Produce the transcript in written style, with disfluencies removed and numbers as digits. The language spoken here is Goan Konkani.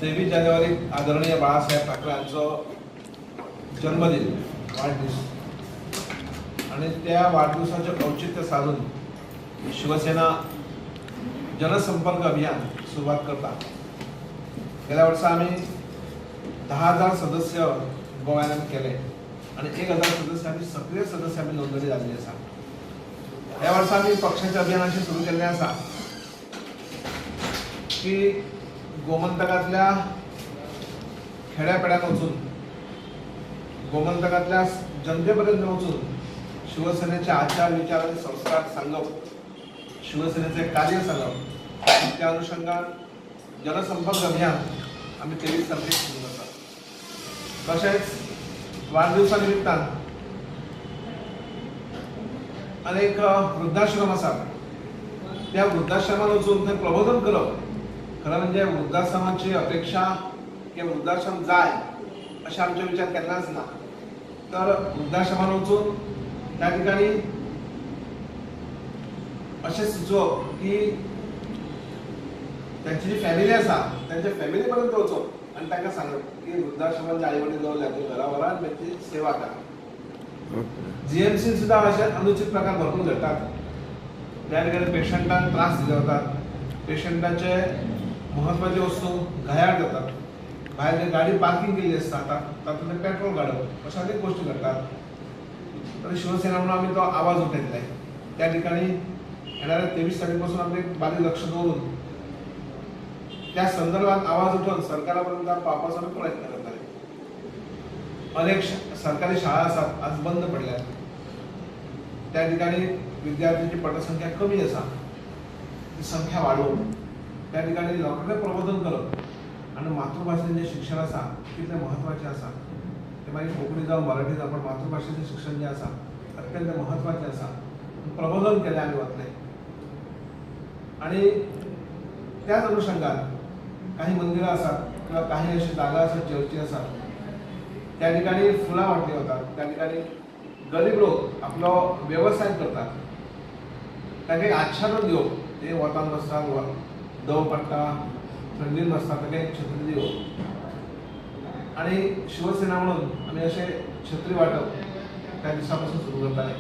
23 जानेवारी आदरणीय बाळासाहेब ठाकरे यांचो जन्मदिन, वाढदिवस आणि त्या वाढदिवसाचे औचित्य साधून शिवसेना जनसंपर्क अभियान सुरुवात करता. गेल्या वर्सा आमी 10,000 सदस्य गोव्यान आमी केले आनी 1,000 सदस्य आमी सक्रीय सदस्य आमी नोंदणी जाल्ली आसा. ह्या वर्सा आमी पक्षाचें अभियान अशें सुरू केल्लें आसा की गोमंतकांतल्या खेड्यापेड्यांत वचून, गोमंतकांतल्या जनते पर्यंत वचून शिवसेनेचे आचार विचार आनी संस्कार सांगप, शिवसेनेचे कार्य सांगप. त्या अनुषंगान जनसंपर्क अभियान आमी 23 तारखेक सुरू करतात. तशेंच वाढदिवसा निमित्तान अनेक वृद्धाश्रम आसात, त्या वृद्धाश्रमात वचून थंय प्रबोधन करप. खरें म्हणजे वृद्धाश्रमाची अपेक्षा किंवा वृद्धाश्रम जाय अशें आमचे विचार केन्नाच ना. तर वृद्धाश्रमात वचून त्या ठिकाणी अशें सुचोवप की त्यांची जी फॅमिली आसा, त्यांच्या फॅमिली पर्यंत वचप आनी तांकां सांगप की वृद्धाश्रमात जे आई वडील दवरल्या ते घरा व्हरा आनी तांची सेवा करा. जीएमसीन सुद्दां अशे अनुचित प्रकार भरपूर घडटात. त्या ठिकाणी पेशंटांक त्रास दिले वतात, पेशंटाचे म्हत्वाचे वस्तू घायाळ जातात, भायर जे गाडी पार्किंग केल्ली आसता तातूंतलें पेट्रोल काडप, अशा अनेक गोश्टी घडटात. तर शिवसेना म्हणून आमी तो आवाज उठयतले. त्या ठिकाणी येणाऱ्या 23 तारखेपासून आमी एक बारीक लक्ष दवरून त्या संदर्भात आवाज उठोवन सरकारा पर्यंत पावपाचो आमी प्रयत्न करतले. अनेक सरकारी शाळा आसात, आज बंद पडल्यात. त्या ठिकाणी विद्यार्थ्यांची पटसंख्या कमी आसा, ती संख्या वाडोवप, त्या ठिकाणी लोकांक प्रबोधन करप आनी मातृभाशेन जें शिक्षण आसा कितलें म्हत्वाचें आसा तें, मागीर कोंकणी जावं, मराठी जावं, पण मातृभाशेचें शिक्षण जें आसा अत्यंत म्हत्वाचें आसा, प्रबोधन केलें आमी वतले. आणि त्याच अनुषंगान काही मंदिरां आसात किंवा काही अशी जागा आसात, चर्ची आसात, त्या ठिकाणी फुलां वाटली वतात. त्या ठिकाणी गरीब लोक आपलो वेवसाय करतात, तांकां एक आच्छादन दिवप. ते वतान बसतात, दव पडटा, थंडीन बसतात, तांकां एक छत्री दिवप आणि शिवसेना म्हणून आमी अशें छत्री वांटप त्या दिसा पासून सुरू करताले.